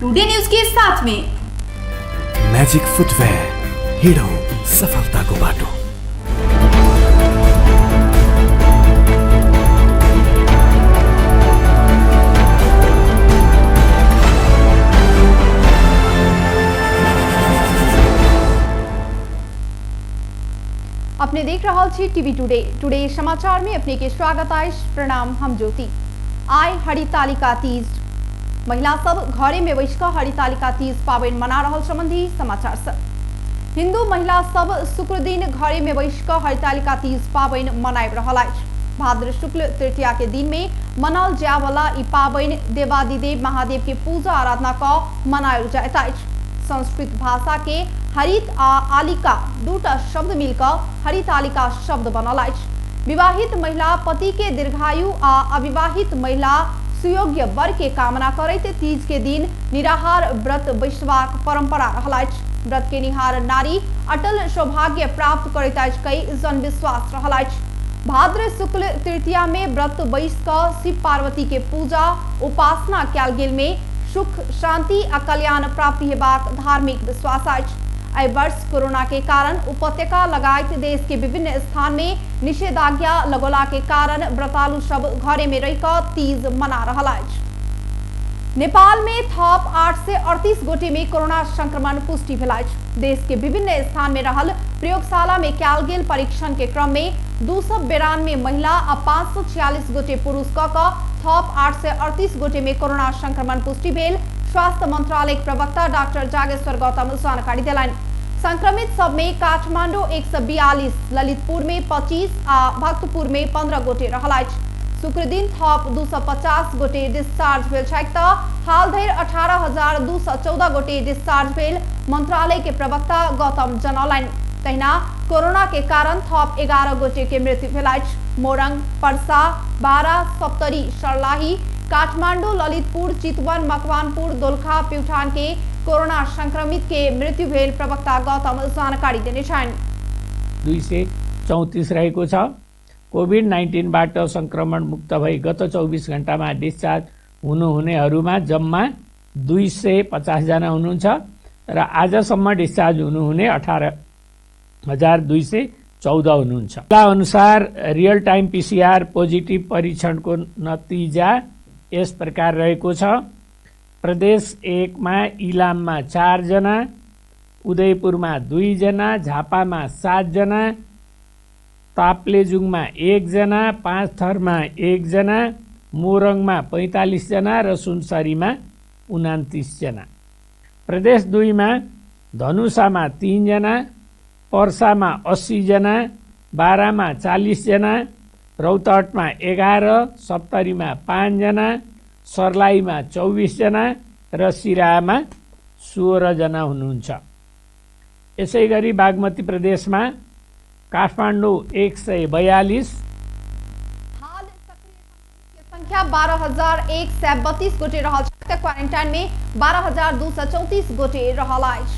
Today news के साथ में। म्याजिक फुटवेयर, हिँडौँ सफलताको बाटो। अपने देख रहल छी टीवी टुडे। टुडे समाचार में अपने के स्वागत अछि। प्रणाम, हम ज्योति। आइ हरितालिका तीज, महिला सब घरे में बैस कऽ हरितालिका तीज पाबनि मना रहल संबंधी समाचार सब। हिंदू महिला सब शुक्र दिन घरे में बैस कऽ हरितालिका तीज पाबनि मनाबि रहल अछि। भाद्र शुक्ल तृतीया के दिन में मनाओल जाय वाला ई पाबनि देवादिदेव महादेव के पूजा आराधना कऽ मनायल जाइत अछि। संस्कृत भाषा के हरित आ आलिका दूटा शब्द मिलकऽ हरितालिका शब्द बनल अछि। विवाहित महिला पति के दीर्घायु आ अविवाहित महिला सुयोग्य वर के कामना करैत तीज के दिन निराहार व्रत बैसबाक परंपरा रहल अछि। व्रत केनिहार नारी अटल सौभाग्य प्राप्त करैत अछि कई जनविश्वास रहल अछि। भाद्र शुक्ल तृतीया में व्रत बैस कऽ शिव पार्वती के पूजा उपासना कयल गेल में सुख, शांति आ कल्याण प्राप्ति हेबाक धार्मिक विश्वास अछि। एहि वर्ष कोरोना के कारण उपत्यका लगायत देश के विभिन्न स्थान में निषेधाज्ञा लगौला के कारण व्रतालु सब घरे में रहि कऽ तीज मना रहल अछि। नेपाल में थप 838 गोटे में कोरोना संक्रमण पुष्टि भेल अछि। देश के विभिन्न स्थान में रहल प्रयोगशाला में कयल गेल परीक्षण के क्रम में 292 महिला आ 546 गोटे पुरुष कऽ कऽ थप 838 गोटे में कोरोना संक्रमण पुष्टि भेल स्वास्थ्य मंत्रालय के प्रवक्ता डॉक्टर जागेश्वर गौतम जानकारी देलनि। संक्रमित सब में काठमांडू 142, ललितपुर में 25 आ भक्तपुर में 15 गोटे रहल अछि। शुक्र दिन थप 250 गोटे डिस्चार्ज भेल छथि तऽ हाल धरि 18,214 गोटे डिस्चार्ज भेल मंत्रालय के प्रवक्ता गौतम जनौलनि। तहिना कोरोना के कारण थप 11 गोटे के मृत्यु भेल अछि। मोरंग, परसा, बारा, सप्तरी, सर्लाही, काठमांडू, ललितपुर, चितवन, मकवानपुर, दोलखा, प्युठान के कोरोना संक्रमित के मृत्यु भेल प्रवक्ता गौतम जानकारी देने छनि। 234 रहेको छ। कोभिड 19बाट संक्रमण मुक्त भई गत 24 घण्टामा डिस्चार्ज हुनुहुनेहरूमा जम्मा 250 जना हुनुहुन्छ र आजसम्म डिस्चार्ज हुनुहुने 18,214 हुनुहुन्छ। अनुसार रियल टाइम पीसीआर पोजिटिभ परीक्षणको नतिजा यस प्रकार रहेको छ। प्रदेश 1 मा इलाममा 4 जना, उदयपुरमा 2 जना, झापामा 7 जना, ताप्लेजुङमा 1 जना, पाँचथरमा 1 जना, मोरङमा 45 जना र सुनसरीमा 29 जना। प्रदेश 2 मा धनुषामा 3 जना, पर्सामा 80 जना, बारामा 40 जना, रौतहटमा 11, सप्तरीमा 5 जना, सर्लाहीमा 24 जना र सिराहामा 16 जना हुनुहुन्छ। यसैगरी बागमती प्रदेशमा काठमाडौँ 142, हाल सक्रिय संक्रमित के संख्या 12,132 गोटे रहल छै, क्वारेंटाइन में 12,234 गोटे रहल अछि।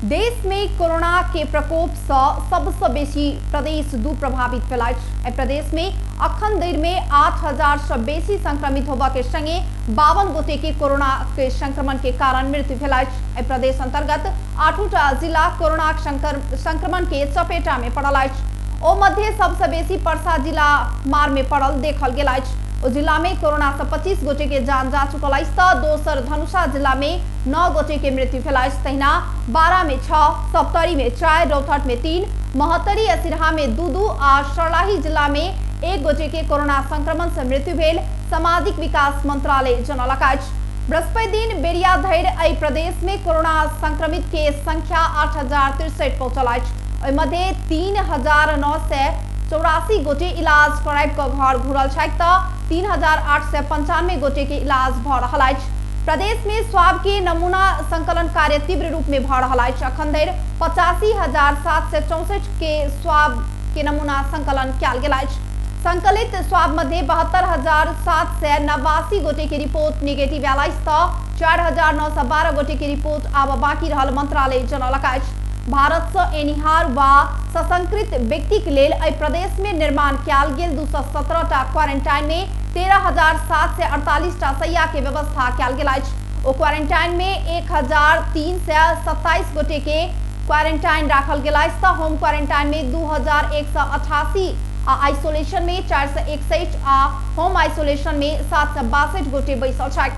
देश में कोरोना के प्रकोप सँ सबसँ बेसी प्रदेश 2 प्रभावित भेल अछि। एहि प्रदेश में अखन धरि में 8,000 सँ बेसी संक्रमित होबय के संगे 52 गोटे के कोरोना के संक्रमण के कारण मृत्यु भेल अछि। एहि प्रदेश अंतर्गत 8टा जिला कोरोना संक्रमण के चपेटा में पड़ल अछि। ओ मध्य सबसँ बेसी परसा जिला मार में पड़ल देखल गेल अछि। ओ जिला में कोरोना से 25 गोटे के जान जा चुकल अछि तऽ दोसर धनुषा जिला में 9 गोटे के मृत्यु भेल अछि। तहिना बारा में 6, सप्तरी में 4, रौतहट में 3, महोत्तरी आ सिरहा में 2-2 आ सर्लाही जिला में 1 गोटे के कोरोना संक्रमण से मृत्यु भेल सामाजिक विकास मंत्रालय जनौलक अछि। बृहस्पति दिन बेरिया धरि एहि प्रदेश में कोरोना संक्रमित के संख्या 8,063 पहुंचल अछि। ओहि मध्य 3,984 गोटे इलाज कराबि कऽ घर घुरल छथि तऽ 3,895 गोटे के इलाज भऽ रहल अछि। प्रदेश में स्वाब के नमूना संकलन कार्य तीव्र रूप में भऽ रहल अछि। अखन धरि 85,764 के स्वाब के नमूना संकलन कयल गेल अछि। संकलित स्वाब मध्य 72,789 गोटे के रिपोर्ट नेगेटिव आयल अछि तऽ 4,912 गोटे के रिपोर्ट आब बाकी रहल मंत्रालय जनौलक अछि। भारत सँ एनिहार वा ससंकृत व्यक्ति के लेल एहि प्रदेश में निर्माण कयल गेल 217 टा क्वारेंटाइन में 13,748 टा शैया के व्यवस्था कयल गेल अछि। ओ क्वारेंटाइन में 1327 गोटे के क्वारेंटाइन राखल गेल अछि त होम क्वारेंटाइन में 2188 आ आइसोलेशन में 461 आ होम आइसोलेशन में 762 गोटे बैसल छथि।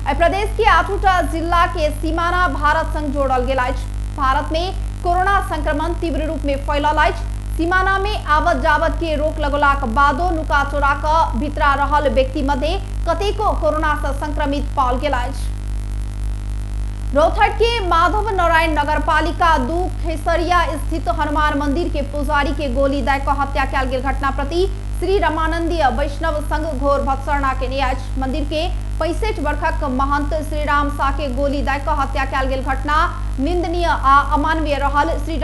एहि प्रदेश के 8टा जिला के सीमाना भारत संग जोड़ल गेल अछि। भारत में कोरोना संक्रमण तीव्र रूप में फैलल अछि। सीमाना में आवत जावत के रोक लगौलाक बादो नुका चोरा क भीतरा रहल व्यक्ति मध्ये कतेको कोरोना से संक्रमित पाओल गेल अछि। रौथट के माधव नारायण नगरपालिका 2 खेसरिया स्थित हनुमान मंदिर के पुजारी के गोली दय क हत्या कयल गेल घटना प्रति श्री रमानंदीय वैष्णव संघ घोर भत्सरना केने अछि। मंदिर के 65 वर्षक महंत श्रीराम शाह के गोली दय क हत्या कयल गेल घटना निंदनीय आ अमानवीय रहल श्री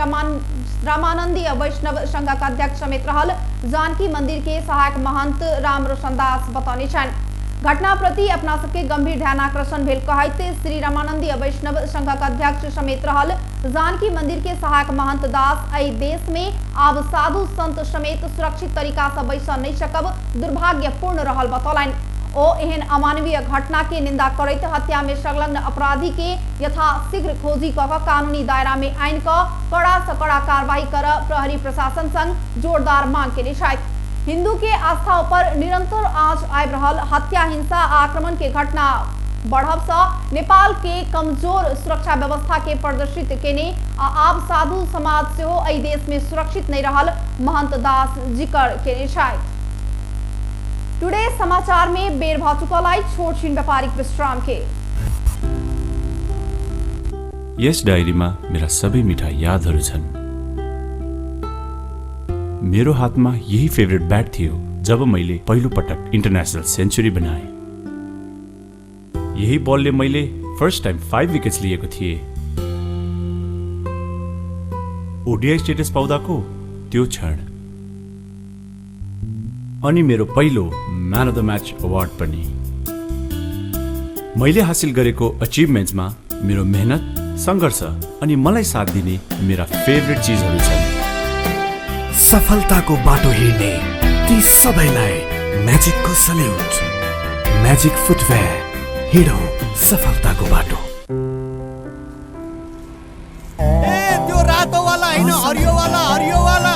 रामानंदीय वैष्णव संघक अध्यक्ष समेत रहल जानकी मंदिर के सहायक महंत राम रोशन दास बतौने छनि। घटना प्रति अपना सबके गंभीर ध्यानाकर्षण भेल कहैत श्री रामानंदीय वैष्णव संघक अध्यक्ष समेत रहल जानकी मंदिर के सहायक महंत दास एहि देश में आब साधु संत समेत सुरक्षित तरीका से बैस नहीं सकब दुर्भाग्यपूर्ण रहल बतौलनि। ओ एहन अमानवीय घटना के निंदा करैत हत्या में संलग्न अपराधी के यथाशीघ्र खोजी क कानूनी दायरा में आनि क कड़ा से कड़ा कार्रवाई कर प्रहरी प्रशासन संग जोरदार मांग केने छथि। हिंदू के आस्था पर निरंतर आंच आबि रहल हत्या हिंसा आक्रमण के घटना बढ़ब से नेपाल के कमजोर सुरक्षा व्यवस्था के प्रदर्शित केने आ आब साधु समाज सेहो एहि देश में सुरक्षित नहीं रहल महंत दास जिक्र केने छथि। टुडे समाचार में बेर भ चुकल अछि छोट छिन व्यापारिक विश्राम के। यस डायरीमा मेरा सबै मिठा यादहरू छन्। मेरो हातमा यही फेभरेट ब्याट थियो जब मैले पहिलो पटक इन्टरनेसनल सेन्चुरी बनाएँ। यही बलले मैले फर्स्ट टाइम 5 विकेट्स लिएको थिएँ। ओडिआई स्टेटस पाउँदाको त्यो क्षण अनि मेरो पहिलो man of the match award पनि। मैले हासिल गरेको अचिभमेन्ट्समा मेरो मेहनत, सङ्घर्ष अनि मलाई साथ दिने मेरा फेभरेट चिजहरू छन्। सफलताको बाटो हिँड्ने ती सबैलाई म्याजिकको सल्युट। म्याजिक फुटवेयर, हिँडौँ सफलताको बाटो। ए त्यो रातो वाला हैन, हरियो वाला, हरियो वाला।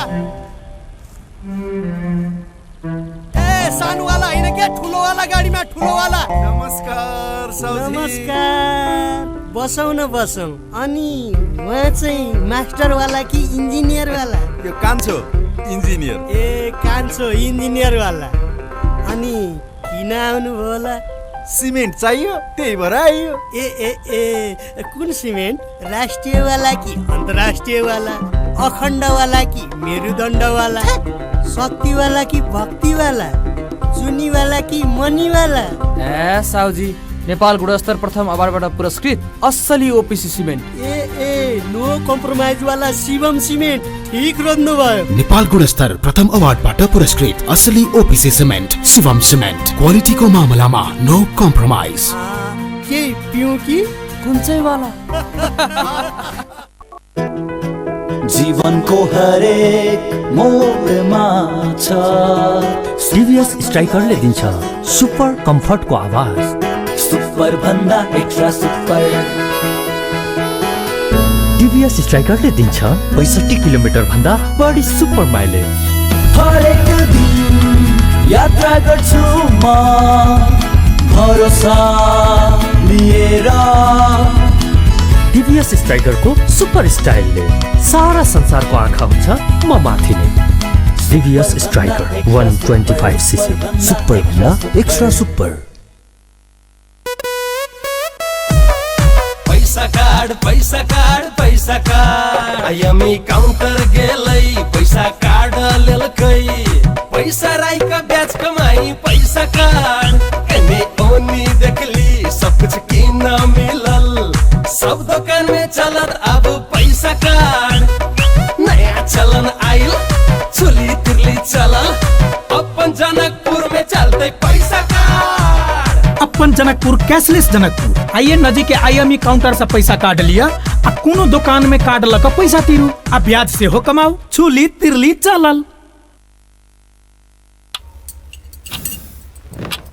ए सानो वाला हैन के, ठुलो वाला गाडीमा, ठुलो वाला। नमस्कार साउजी। नमस्कार, बसौँ न बसौँ। अनि उहाँ चाहिँ मास्टर वाला कि इन्जिनियर वाला? यो कान्छो इन्जिनियर। ए कान्छो इन्जिनियर वाला। अनि किन आउनुभयो होला? सिमेन्ट चाहियो त्यही भएर आइयो। ए ए ए कुन सिमेन्ट? राष्ट्रिय वाला कि अन्तर्राष्ट्रिय वाला? अखण्ड वाला कि मेरुदण्ड वाला? शक्ति वाला कि भक्ति वाला? चुनी वाला कि मनी वाला? ए साउजी, नेपाल गुणस्तर प्रथम अवार्डबाट पुरस्कृत असली ओपिसी सिमेन्ट। ए ए नो कम्प्रोमाइज वाला शिवम सिमेन्ट। ठीक रोज्नु भयो। नेपाल गुणस्तर प्रथम अवार्डबाट पुरस्कृत असली ओपिसी सिमेन्ट शिवम सिमेन्ट। क्वालिटीको मामलामा नो कम्प्रोमाइज। के पिउँ कि कुन चाहिँ वाला? जीवनको हरेक मोडमा छ सिरियस स्ट्राइकरले दिन्छ सुपर कम्फर्टको आवाज। सुपर भन्दा एक्स्ट्रा सुपर। टिभीएस स्ट्राइकरले दिन्छ 65 किलोमिटर भन्दा बढी सुपर माइलेज। हरेक दिन यात्रा गर्छु म भरोसा लिएर। टिभीएस स्ट्राइकरको सुपर स्टाइलले सारा संसारको आँखा हुन्छ म माथि नै। टिभीएस स्ट्राइकर 125 सीसी सुपर भन्दा एक्स्ट्रा सुपर। पैसा कार्ड, पैसा कार्ड, पैसा कार्ड। आईएमई काउंटर गेलै पैसा कार्ड लेलकै। पैसा राई का ब्याज कमाई पैसा कार्ड। एने ओनी देखली सब कुछ किन मिलल। सब दुकान में चलत अब पैसा कार्ड। नया चलन आइल चुली तिरली चलल। अपन जनकपुर में चलते पैसा कार्ड। अपन जनकपुर कैशलेस जनकपुर। आइए नजीक के आईएमई काउंटर से पैसा कार्ड लिया आ कोनो दुकान में कार्ड लग पैसा तीरू आ ब्याज से हो कमाओ। चुली तिरली चलल।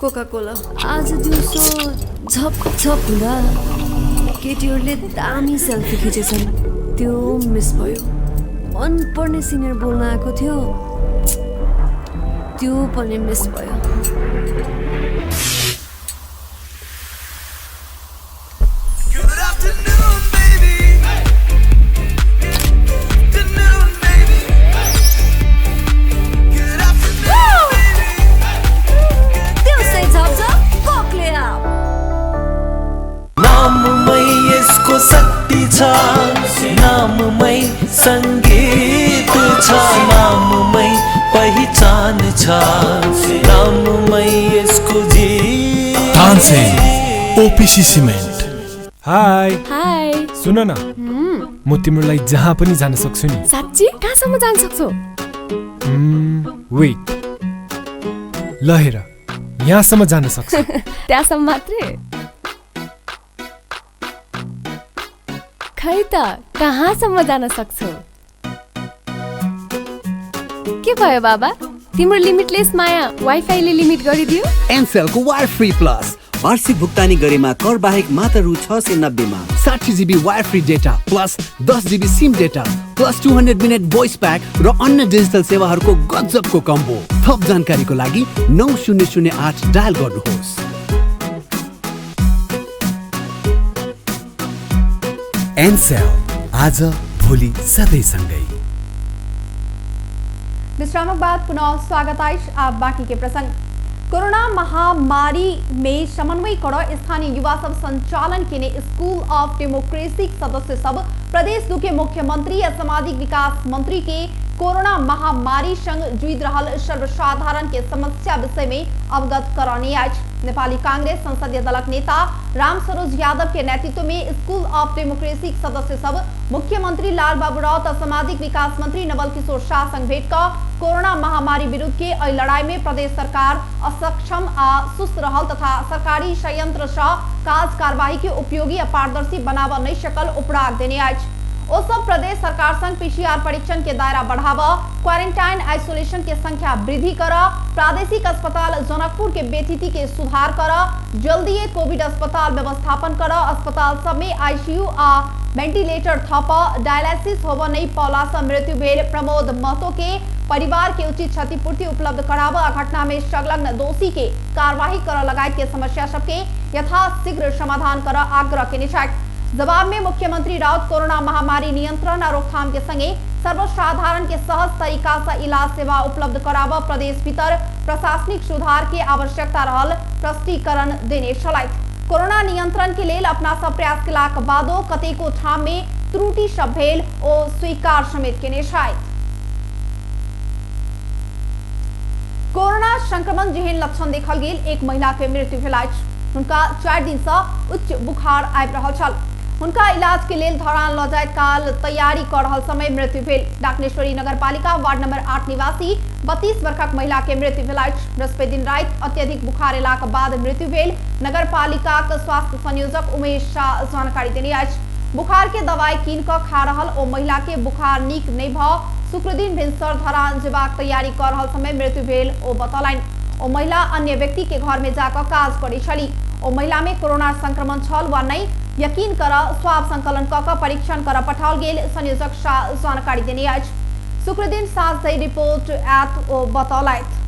Coca Cola. आज दिउँसो झप झप हुँदा केटीहरूले दामी सेल्फी खिचेछन्, त्यो मिस भयो। मनपर्ने सिनियर बोल्न आएको थियो, त्यो पनि मिस भयो। नाममै संगीत छ, नाममै पहिचान छ, नाममै यसको जीवन। Tansen OPC cement. Hi hi, सुन न, म तिम्रो लागि जहाँ पनि जान सक्छु नि। साँच्ची? कहाँसम्म जान सक्छौ? वेट, ल हेर, यहाँसम्म जान सक्छु। त्यहाँसम्म मात्रै? खै त कहाँसम्म जान सक्छौ? के भयो बाबा, तिम्रो लिमिटलेस माया वाइफाईले लिमिट गरिदियो? एनसेलको वायर फ्री प्लस वार्षिक भुक्तानी गरेमा कर बाहेक मात्र रु 690 मा 60 GB wire free data plus 10 GB SIM data plus 200 minute voice pack र अन्य डिजिटल सेवाहरूको गजबको कम्बो। थप जानकारीको लागि 9008 डायल गर्नुहोस्। एनसेल, आज भोलि सधैँ सँगै। विश्रामक बाद पुनः स्वागत अछि। आप बाकी के प्रसंग। कोरोना महामारी में समन्वय कर स्थानीय युवा सब संचालन के स्कूल ऑफ डेमोक्रेसी सदस्य सब प्रदेश दू के मुख्यमंत्री या सामाजिक विकास मंत्री के कोरोना महामारी संग जुझि रहल सर्वसाधारण के समस्या विषय में अवगत करौने अछि। नेपाली कांग्रेस संसदीय दलक नेता रामसरोज यादव के नेतृत्व में स्कूल ऑफ डेमोक्रेसी सदस्य सब मुख्यमंत्री लाल बाबू राउत और सामाजिक विकास मंत्री नवल किशोर शाह संग भेंट क कोरोना महामारी विरुद्ध के एहि लड़ाई में प्रदेश सरकार असक्षम आ सुस्त रहल तथा सरकारी संयंत्र सँ काज कार्यवाही के उपयोगी आ पारदर्शी बनाबऽ नहि सकल उपराग देने अछि। ओ सब प्रदेश सरकार संग पीसीआर परीक्षण के दायरा बढ़ावा, क्वारंटाइन आइसोलेशन के संख्या वृद्धि कर, प्रादेशिक अस्पताल जनकपुर के बेथिति के सुधार कर, जल्दी कोविड अस्पताल व्यवस्थापन कर, अस्पताल सब में आईसीयू आ वेंटिलेटर थप, डायलिसिस होब नहीं पौला से मृत्यु भेल प्रमोद महतो के परिवार के उचित क्षतिपूर्ति उपलब्ध कराब, घटना में संलग्न दोषी के कार्यवाही कर लगायत के समस्या सबके यथाशीघ्र समाधान कर आग्रह केने छथि। जवाब में मुख्यमंत्री राउत कोरोना महामारी नियंत्रण और रोकथाम के संगे सर्वसाधारण के सहज तरीका से इलाज सेवा उपलब्ध कराब प्रदेश भीतर प्रशासनिक सुधार के आवश्यकता रहल स्पष्टीकरण देने छलथि। कोरोना नियंत्रण के लेल अपना सब प्रयास केलाक बादो कतेको ठाम में त्रुटि सब भेल ओ स्वीकार समेत केने छथि। कोरोना संक्रमण जेहन लक्षण देखल गेल एक महिला के मृत्यु भेल अछि। हुनका 4 दिन से उच्च बुखार आबि रहल छल। हुनका इलाज के लेल धरान ल जाइत काल तैयारी कर रहल समय मृत्यु भेल। डाकनेश्वरी नगरपालिका वार्ड नंबर 8 निवासी 32 वर्षक महिला के मृत्यु भेल अछि। बृहस्पति दिन राति अत्यधिक बुखार एलाक बाद मृत्यु भेल। नगरपालिकाक स्वास्थ्य संयोजक उमेश शाह जानकारी देने अछि। बुखार के दवाई कीन कऽ खा रहल ओ महिला के बुखार नीक नहि भऽ शुक्रदिन भिनसर धरान जेबाक तैयारी कर रहल समय मृत्यु भेल ओ बतौलनि। ओ महिला अन्य व्यक्ति के घर में जाकऽ काज करै छली। ओ महिला में कोरोना संक्रमण छल वा नहि यकीन कर स्वाब संकलन कऽ कऽ परीक्षण कर पठाओल गेल संयोजक शाह जानकारी देने अछि। शुक्रदिन साँझ धरि रिपोर्ट आयत ओ बतौलथि।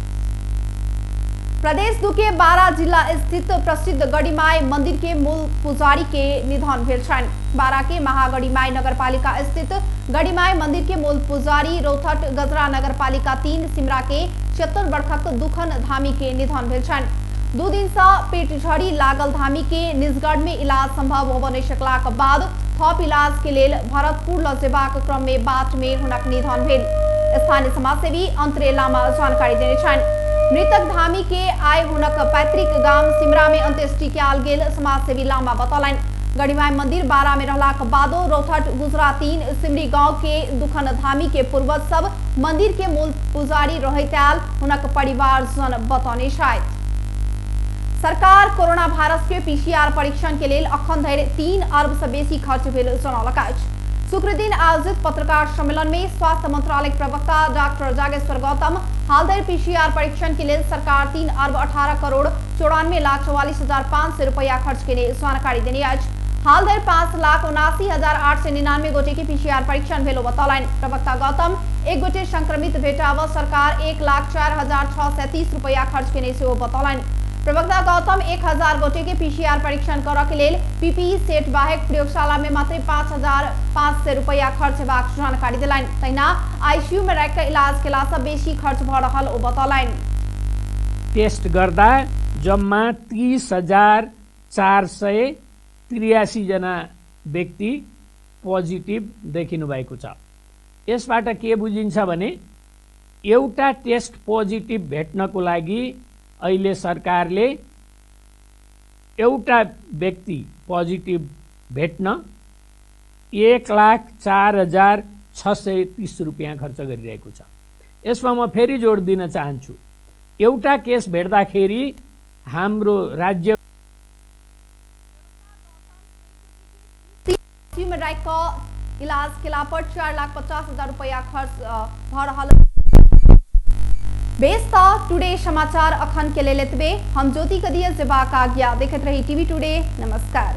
प्रदेश 2 के 12 जिला स्थित प्रसिद्ध गढ़ीमाई मंदिर के मूल पुजारी के निधन भेल छनि। 12 के महागढ़ीमाई नगरपालिका स्थित गढ़ीमाई मंदिर के मूल पुजारी रौथट गजरा नगरपालिका 3 सिमरा के 76 वर्षक दुखन धामी के निधन भेल छनि। 2 दिन से पेट झड़ी लागल धामी के निजगढ़ में इलाज संभव होबय नहि सकलाक बाद थप इलाज के लेल भरतपुर ल जेबाक क्रम में बाट में हुनक निधन भेल। स्थानीय समाजसेवी अंतरे लामा जानकारी देने छनि। मृतक धामी के आय हुनक पैतृक गाम सिमरा में अंत्येष्टि कयल गेल समाजसेवी लामा बतौलनि। गढ़ीमाई मंदिर 12 में रहलाक बादो रौथट गुजरा 3 सिमरी गांव के दुखन धामी के पूर्वज सब मंदिर के मूल पुजारी रहैत आयल हुनक परिवारजन बतौने छथि। सरकार कोरोना वायरस के पीसीआर परीक्षण के लेल अखन धरि 3 अरब से बेसी खर्च भेल जनौलक अछि। शुक्र दिन आयोजित पत्रकार सम्मेलन में स्वास्थ्य मंत्रालय के प्रवक्ता डॉक्टर जागेश्वर गौतम हाल धरि पीसीआर परीक्षण के लेल सरकार 3,18,94,44,500 रुपया खर्च केने जानकारी देने अछि। हाल धरि 5,79,899 गोटे के पीसीआर परीक्षण भेल बतौलनि। प्रवक्ता गौतम एक गोटे संक्रमित भेटाव सरकार 1,04,630 रुपया खर्च केने सेहो बतौलनि। प्रवक्ता गौतम 1,000 गोटे के पीसीआर परीक्षण करऽ के लेल पीपीई सेट बाहेक प्रयोगशाला में मात्र 5,500 रुपया खर्च हेबाक जानकारी देलनि। तहिना आईसीयू में राखि कऽ इलाज केला सँ बेसी खर्च भऽ रहल ओ बतौलनि। टेस्ट गर्दा जम्मा 30,483 जना व्यक्ति पोजिटिभ देखिनु भएको छ। यसबाट के बुझिन्छ भने एउटा टेस्ट पोजिटिभ भेट्नको लागि अहिले सरकारले एउटा व्यक्ति पोजिटिभ भेट्न 1,04,630 रुपियाँ खर्च गरिरहेको छ। यसमा म फेरि जोड दिन चाहन्छु, एउटा केस भेट्दाखेरि हाम्रो राज्य इलाज केला पर 4,50,000 रुपया खर्च भ रहल। बेस त टुडे समाचार अखन के लेल एतबे। हम ज्योति कदिया जेबाक आज्ञा। देखैत रही टीवी टुडे। नमस्कार।